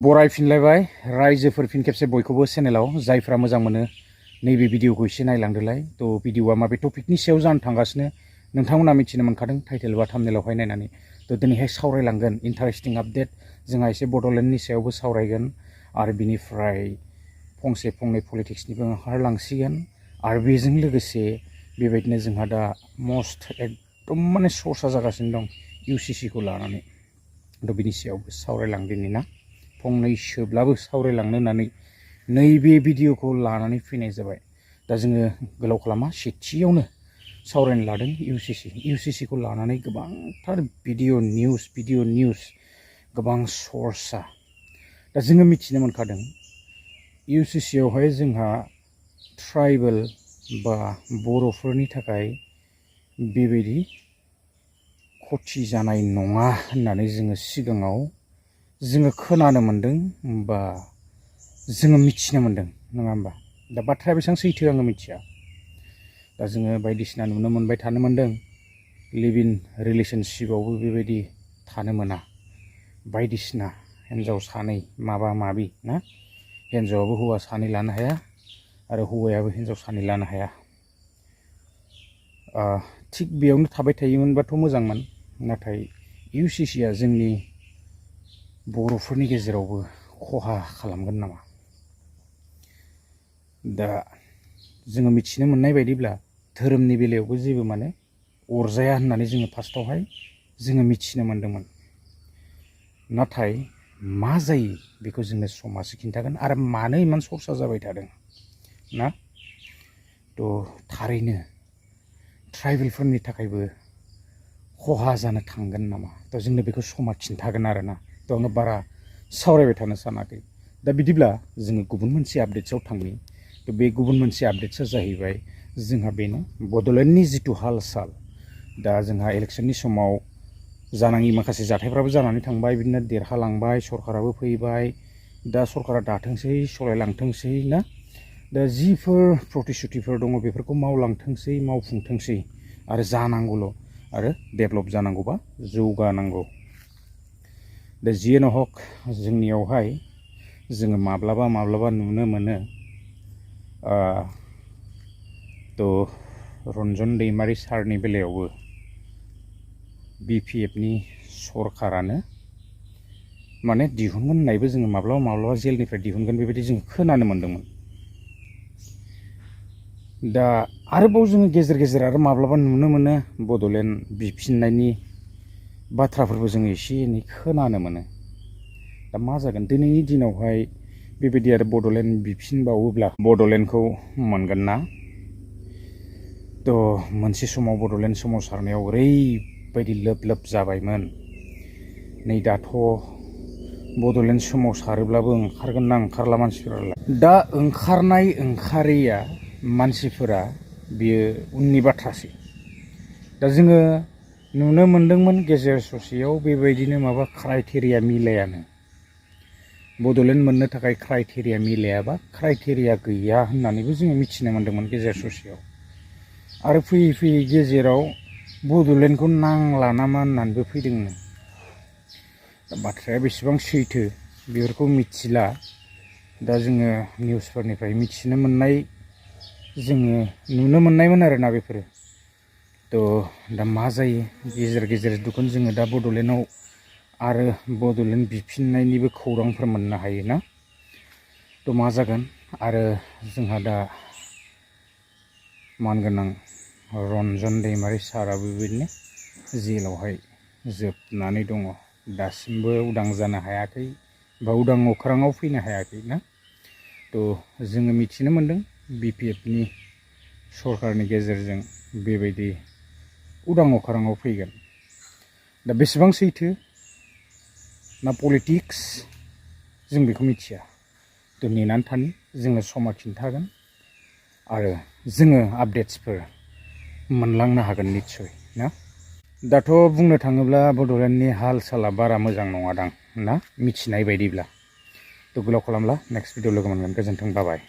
बरायफिनलायबाय रायजोफोर फिन खेबसे बयखौबो चेनेलाव जायफ्रा मोजां मोनो नैबे भिडिअखौ एसे नायलांदोलाय तो भिडिअआ माबे टपिकनि सायाव जानो थांगासिनो नोंथांमोना मिथिनो मोनखादों टाइटेल बा थाम्बनेलावहाय नायनानै तो दिनैहाय सावरायलांगोन इन्टारेस्टिं आपडेट जोंहा एसे बड'लेण्डनि सायावबो सावरायगोन आरो बिनिफ्राय फंसे फंनै पलिटिक्सनिबो ओंखारलांसिगोन आरो बेजों लोगोसे बेबायदिनो जोंहा दा मस्ट एकदम माने सर्सा जागासिनो दं इउसिसिखौ लानानै तो बिनि सायावबो सावरायलांदिनि ना फंनैसोब्लाबो सावरायलांनो होननानै नैबे भिडिअखौ लानानै फैनाय जाबाय। दा जोङो गोलाव खालामा सेथियावनो सावरायनो लादों इउसिसिखौ लानानै गोबांथार भिडिअ निउस गोबां सर्सा दा जोङो मिथिनो मोनखादों इउसिसियावहाय जोंहा ट्राइबेल बा बर'फोरनि थाखाय बेबायदि खथि जानाय नङा होननानै जोङो सिगाङाव जोङो खोनानो मोनदों बा जोङो मिथिनो मोनदों नङा होमबा दा बाथ्राया बेसेबां सैथो आङो मिथिया दा जोङो बायदिसिना नुनो मोनबाय थानो मोनदों लिभ इन रिलेशनशिपआवबो बेबायदि थानो मोना बायदिसिना हिन्जाव सानै माबा माबि ना हिन्जावाबो हौवा सानै लानो हाया आरो हौवायाबो हिन्जाव सानै लानो हाया थिग बेयावनो थाबाय थायोमोनबाथ' मोजांमोन नाथाय इउसिसिआ जोंनि बर'फोरनि गेजेरावबो खहा खालामगोन नामा दा जोङो मिथिनो मोननाय बायदिब्ला धोरोमनि बेलायावबो जेबो माने अरजाया होननानै जोङो फार्स्टआवहाय जोङो मिथिनो मोनदोंमोन नाथाय मा जायो बेखौ जोंनो समाजसो खिन्थागोन आरो मानो इमान सर्सा जाबाय थादों ना तो थारैनो ट्राइबेलफोरनि थाखायबो खहा जानो थांगोन नामा तो जोंनो बेखौ समा खिन्थागोन आरो ना तो आङो बारा सावरायबाय थानो सानाखै दा बिदिब्ला जोङो गुबुन मोनसे आपडेट्सआव थांनि तो बे गुबुन मोनसे आपडेट्सआ जाहैबाय जोंहा बेनो बड'लेण्डनि जिथु हाल साल दा जोंहा इलेक्शननि समाव जानाङि माखासे जाथायफ्राबो जानानै थांबाय बिदिनो देरहालांबाय सरकाराबो फैबाय दा सरकारा दाथोंसै सलायलांथोंसै ना दा जिफोर प्रतिश्रुतिफोर दङ बेफोरखौ मावलांथोंसै मावफुंथोंसै आरो जानांगौल' आरो डेभेलप जानांगौबा जौगानांगौ दा जियानो हक जोंनियावहाय जोङो माब्लाबा नुनो मोनो तो रन्जन दैमारि सारनि बेलायावबो बिपिएफनि सरकारानो माने दिहुनगोन होननायबो जोङो माब्लाबा जेलनिफ्राय दिहुनगोन बेबायदि जोङो खोनानो मोन्दोंमोन दा आरोबाव जोङो गेजेर आरो माब्लाबा नुनो मोनो बड'लेण्ड बिफिननायनि बाथ्राफोरबो जोङो एसे एनै खोनानो मोनो दा मा जागोन दिनैनि दिनावहाय बेबायदि आरो बड'लेण्ड बिफिनबावोब्ला बड'लेण्डखौ मोनगोन ना तो मोनसे समाव बड'लेण्ड सोमावसारनायाव ओरैबायदि लोब जाबायमोन नै दाथ' बड'लेण्ड सोमावसारोब्लाबो ओंखारगोन ना ओंखारला मानसिफोरालाय दा ओंखारनाय ओंखारैया मानसिफोरा बियो उननि बाथ्रासै दा जोङो नुनो मोनदोंमोन गेजेर ससेयाव बेबायदिनो माबा क्राइटेरिया मिलायानो बड'लेण्ड मोननो थाखाय क्राइटेरिया मिलायाबा क्राइटेरिया गैया होननानैबो जोङो मिथिनो मोनदोंमोन गेजेर ससेयाव आरो फैयै गेजेराव बड'लेण्डखौ नांला नामा होननानैबो फैदोंनो दा बाथ्राया बेसेबां सैथो बेफोरखौ मिथिला दा जोङो निउसफोरनिफ्राय मिथिनो मोननाय जोङो नुनो मोननायमोन आरोना बेफोरो तो दा मा जायो गेजेर दुखुन जोङो दा बड'लेण्डआव आरो बड'लेण्ड बिफिननायनिबो खौरांफोर मोननो हायो ना तो मा जागोन आरो जोंहा दा मानगोनां रन्जन दैमारि साराबो बेबायदिनो जेलावहाय जोबनानै दङ दासिमबो उदां जानो हायाखै बा उदां अख्राङाव फैनो हायाखै ना तो जोङो मिथिनो मोनदों बिपिएफनि सरकारनि गेजेरजों बेबायदि उदां अख्राङाव फैगोन दा बेसेबां सैथो ना पलिटिक्स जों बेखौ मिथिया तो नेनानै थानि जोङो समा खिन्थागोन आरो जोङो आपडेट्सफोर मोनलांनो हागोन निस्सय ना दाथ' बुंनो थाङोब्ला बड'लेण्डनि हाल साला बारा मोजां नङादां ना मिथिनाय बायदिब्ला तो गोलाव खालामला नेक्स्ट भिडिअ लोगो मोनगोन गोजोन्थों बाय